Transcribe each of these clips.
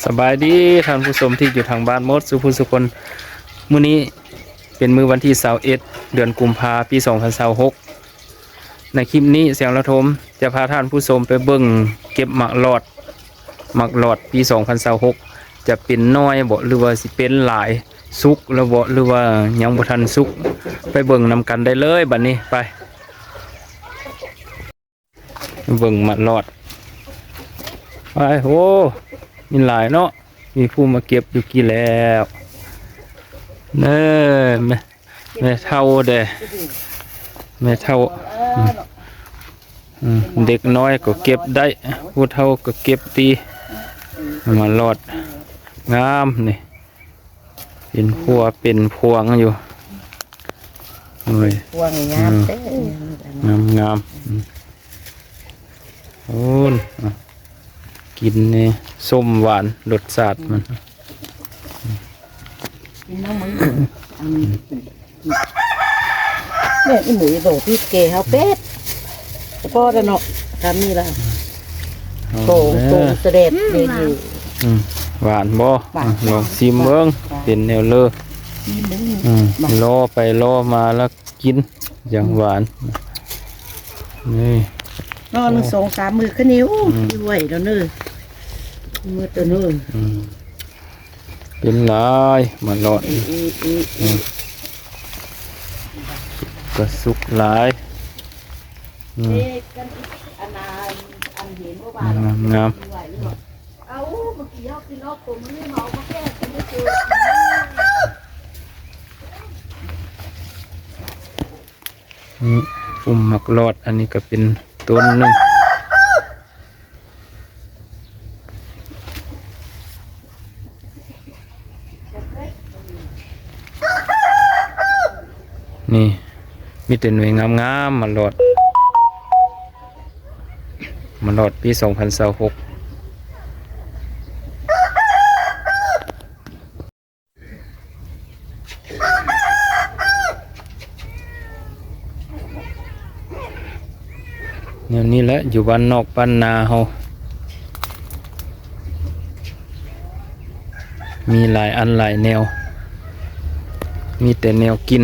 ສະບາຍດີທ່ານຜູ້ຊົມທີ່ຢູ່ທາງບ້ານໝົດສູ່ຜູ້ສູ່ຄົນ. ມື້ນີ້ເປັນມື້ວັນທີຊາວເອັດ ເດືອນກຸມພາ ປີສອງພັນຊາວຫົກ. ໃນຄລິບນີ້ແສງລະທົມຈະພາທ່ານຜູ້ຊົມໄປເບິ່ງເກັບໝາກຫຼອດ. ໝາກຫຼອດປີສອງພັນຊາວຫົກ ຈະເປັນໜ່ວຍບໍ ຫຼືວ່າຊິເປັນຫຼາຍ ສຸກແລ້ວບໍ ຫຼືວ່າຍັງບໍ່ທັນສຸກ. ໄປເບິ່ງນຳກັນໄດ້ເລີຍບັດນີ້ ໄປ. ເບິ່ງໝາກຫຼອດ ໄປ. ໂອ້ ມີຫຼາຍເນາະ ມີຜູ້ມາເກັບຢູ່ກີ້ແລ້ວ. ເອີ ແມ່ ແມ່ເຖົ້າເດ້ ແມ່ເຖົ້າ. ອືມ ອືມ ເດັກນ້ອຍກໍເກັບໄດ້ ຜູ້ເຖົ້າກໍເກັບດີ. ໝາກຫຼອດງາມນີ້. ເປັນພົວເປັນພວງຢູ່ ໂອ້ຍ ພວງງາມເດ້ ອືມ ງາມໆ. ອືມ ໂອ້ຍ ອ່ະ ກິນນີ້ ສົ້ມຫວານ ລົດຊາດມັນ ກິນນ້ຳມັນ ອັນນີ້ ແມ່ອີ່ໝູໂດດທີ່ແກ່ເຮົາເປັດ ພໍແລ້ວເນາະ ທຳນີ້ລະ ໂຕງ ໂຕງສະແດດ ອືມ ນີ້ຢູ່. ອືມ ຫວານບໍ່? ຫວານ ອືມ ລອງຊີມເບິ່ງ ຫວານ ເປັນແນວເລີ. ຊີມເບິ່ງ ອືມ ມາ ລໍໄປລໍມາແລ້ວກິນ ຈັ່ງຫວານ. ນີ້ ລໍໜຶ່ງສອງສາມມື້ຄືນີ້ ອືມ ຢູ່ໄວ້ແລ້ວເນີ ມື້ໂຕເນີ. ອືມ ເປັນຫຼາຍ ໝາກຫຼອດ ອືມ ກະສຸກຫຼາຍ. ອືມ ງາມໆ ອືມ ປຸ່ມໝາກຫຼອດ ອັນນີ້ກະເປັນຕົ້ນໜຶ່ງ. ນີ້ ມີແຕ່ໜ່ວຍງາມໆ ໝາກຫຼອດ ໝາກຫຼອດປີສອງພັນຊາວຫົກ. ແນວນີ້ແຫຼະ ຢູ່ບ້ານນອກບ້ານນາເຮົາ ມີຫຼາຍອັນຫຼາຍແນວ ມີແຕ່ແນວກິນ.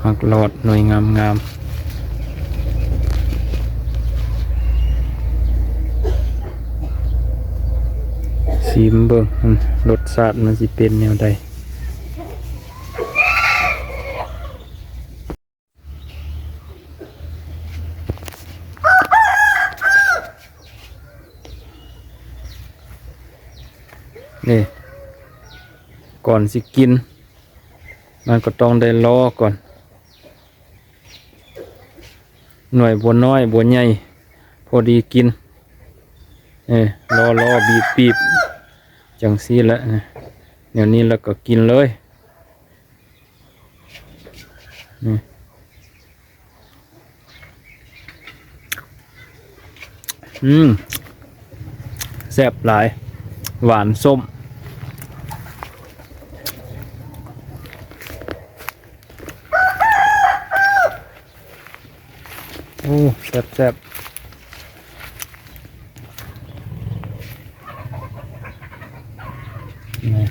ໝາກຫຼອດໜ່ວຍງາມໆ ຊີມເບິ່ງ ອືມ ລົດຊາດມັນຊິເປັນແນວໃດ. ນີ້ ກ່ອນຊິກິນ ມັນກໍຕ້ອງໄດ້ລໍກ່ອນ ໜ່ວຍບໍ່ນ້ອຍບໍ່ໃຫຍ່ ພໍດີກິນ ເອີ ລໍໆ ບີບໆ ຈັ່ງຊີ້ແຫຼະ ແນວນີ້ແລ້ວກໍກິນເລີຍ. ນີ້ ອືມ ແຊບຫຼາຍ ຫວານສົ້ມ. ໂອ້ ແຊບໆ ນີ້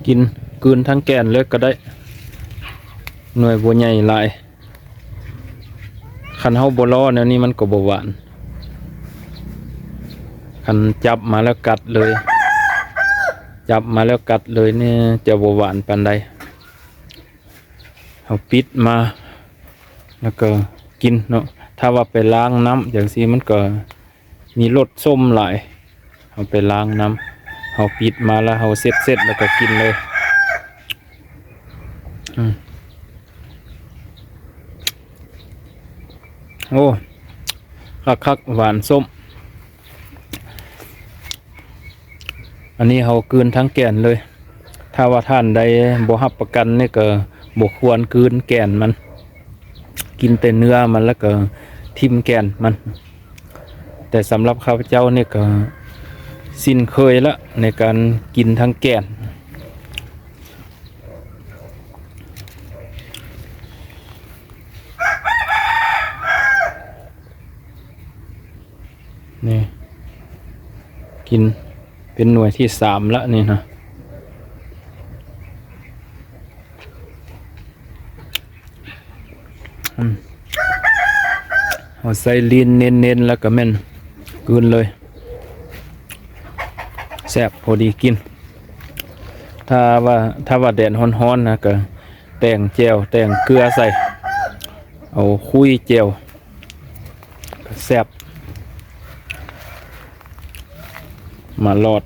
ກິນ ກືນທັງແກ່ນເລີຍກໍໄດ້ ໜ່ວຍບໍ່ໃຫຍ່ຫຼາຍ. ຄັນເຮົາບໍ່ລໍແນວນີ້ມັນກໍບໍ່ຫວານ ຄັນຈັບມາແລ້ວກັດເລີຍ ຈັບມາແລ້ວກັດເລີຍນີ້ຈະບໍ່ຫວານປານໃດ. ເຮົາປິດມາແລ້ວກໍກິນເນາະ ຖ້າວ່າໄປລ້າງນ້ຳຈັ່ງຊີ້ມັນກໍ ມີລົດສົ້ມຫຼາຍ ເຮົາໄປລ້າງນ້ຳ ເຮົາປິດມາແລ້ວເຮົາເຊັດໆ ແລ້ວກໍກິນເລີຍ. ອືມ ໂອ້ ຄັກໆ ຫວານສົ້ມ. ອັນນີ້ເຮົາກືນທັງແກ່ນເລີຍ. ຖ້າວ່າທ່ານໃດບໍ່ຮັບປະກັນນີ້ກໍບໍ່ຄວນກືນແກ່ນມັນ ກິນແຕ່ເນື້ອມັນ ແລ້ວກໍຖິ້ມແກ່ນມັນ. ແຕ່ສຳລັບຂ້າພະເຈົ້ານີ້ກໍ ຊິນເຄີຍລະໃນການກິນທັງແກ່ນ. ນີ້ ກິນເປັນໜ່ວຍທີສາມລະນີ້ນະ. ອືມ ເຮົາໃສ່ລີນເນັ້ນໆ ແລ້ວກໍແມ່ນກືນເລີຍ ແຊບພໍດີກິນ. ຖ້າວ່າ ຖ້າວ່າແດດຮ້ອນໆ ນະ ກໍແຕ່ງແຈ່ວ ແຕ່ງເກືອໃສ່ ເອົາຄຸຍແຈ່ວ ກໍແຊບ. ມາລອດ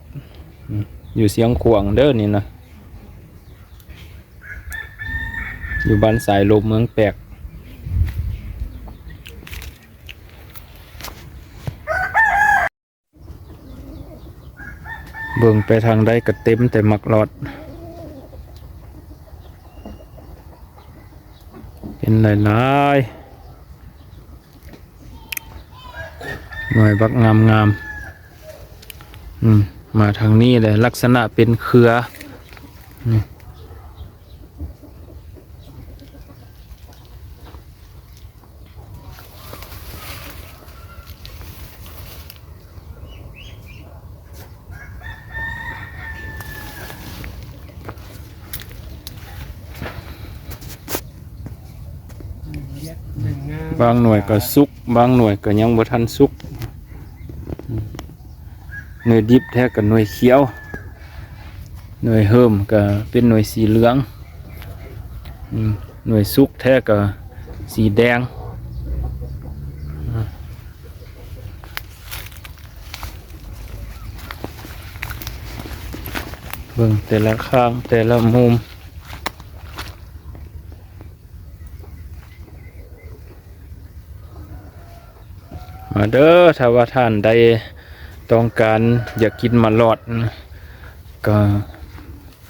ອືມ ຢູ່ຊຽງຂວາງເດີນີ້ນະ. ຢູ່ບ້ານສາຍລົມ ເມືອງແປກ. ເບິ່ງໄປທາງໃດກໍເຕັມແຕ່ໝາກລອດ ເປັນຫຼາຍໆ. ໜ່ວຍບັກງາມໆ. ອືມ ມາທາງນີ້ແຫຼະ ລັກສະນະເປັນເຄືອ ນີ້. ບາງໜ່ວຍກໍສຸກ ບາງໜ່ວຍກໍຍັງບໍ່ທັນສຸກ. ໜ່ວຍດິບແທ້ກໍໜ່ວຍຂຽວ ໜ່ວຍເຮີມກໍເປັນໜ່ວຍສີເຫຼືອງ ອືມ ໜ່ວຍສຸກແທ້ກໍສີແດງ. ເບິ່ງແຕ່ລະຂ້າງ ແຕ່ລະມຸມ. ມາເດີ ຖ້າວ່າທ່ານໃດຕ້ອງການຢາກກິນໝາກລອດ ກໍ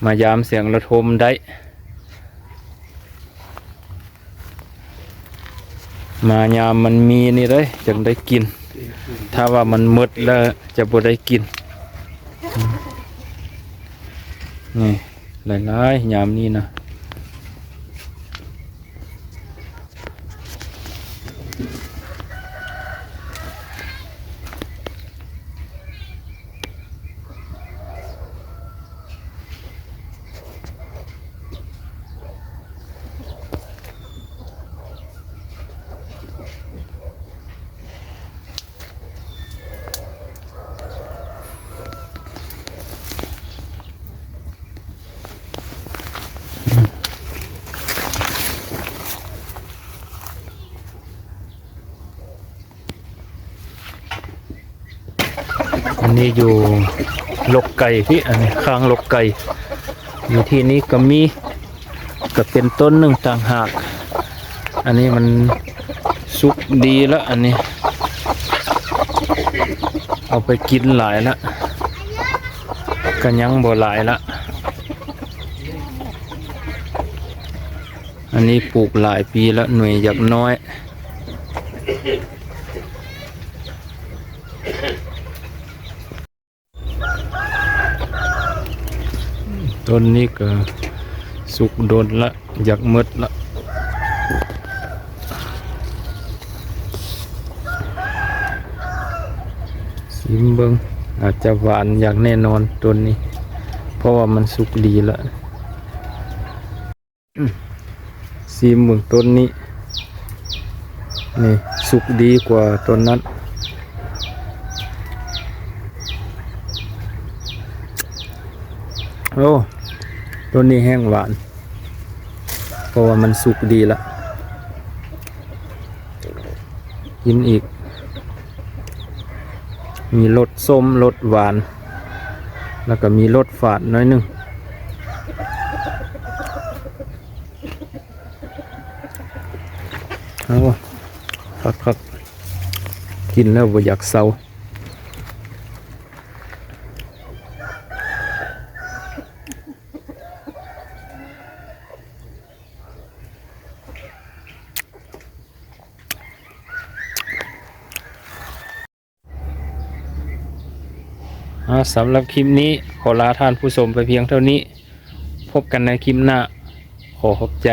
ມາຢາມສຽງລະທົມໄດ້. ມາຍາມມັນມີນີ້ເດ້ ຈັ່ງໄດ້ກິນ. ຖ້າວ່າມັນໝົດແລ້ວຈະບໍ່ໄດ້ກິນ. ນີ້ ຫຼາຍໆ ຍາມນີ້ນະ. ອັນນີ້ຢູ່ລົກໄກ່ພີ້ ອັນນີ້ຄາງລົກໄກ່ ຢູ່ທີ່ນີ້ກໍມີ ກໍເປັນຕົ້ນໜຶ່ງຕ່າງຫາກ. ອັນນີ້ມັນສຸກດີລະ ອັນນີ້ເອົາໄປກິນຫຼາຍລະ ກໍຍັງບໍ່ຫຼາຍລະ. ອັນນີ້ປູກຫຼາຍປີລະ ໜ່ວຍຢາກນ້ອຍ. ຕົ້ນນີ້ກໍສຸກດົນລະ ຢາກໝົດລະ. ຊີມເບິ່ງ ອາດຈະຫວານຢ່າງແນ່ນອນຕົ້ນນີ້ ເພາະວ່າມັນສຸກດີລະ. ອືມ ຊີມເບິ່ງຕົ້ນນີ້ ນີ້ສຸກດີກວ່າຕົ້ນນັ້ນ. ໂອ້ ຕົ້ນນີ້ແຮງຫວານ ເພາະວ່າມັນສຸກດີລະ. ກິນອີກ ມີລົດສົ້ມ ລົດຫວານ ແລ້ວກໍມີລົດຝາດໜ້ອຍໜຶ່ງ. ໂອ້ ຄັກໆ ກິນແລ້ວບໍ່ຢາກເຊົາ. ອ ອາ ສຳລັບຄລິບນີ້ ຂໍລາທ່ານຜູ້ຊົມໄປພຽງເທົ່ານີ້. ພົບກັນໃນຄລິບໜ້າ. ຂໍຂອບໃຈ.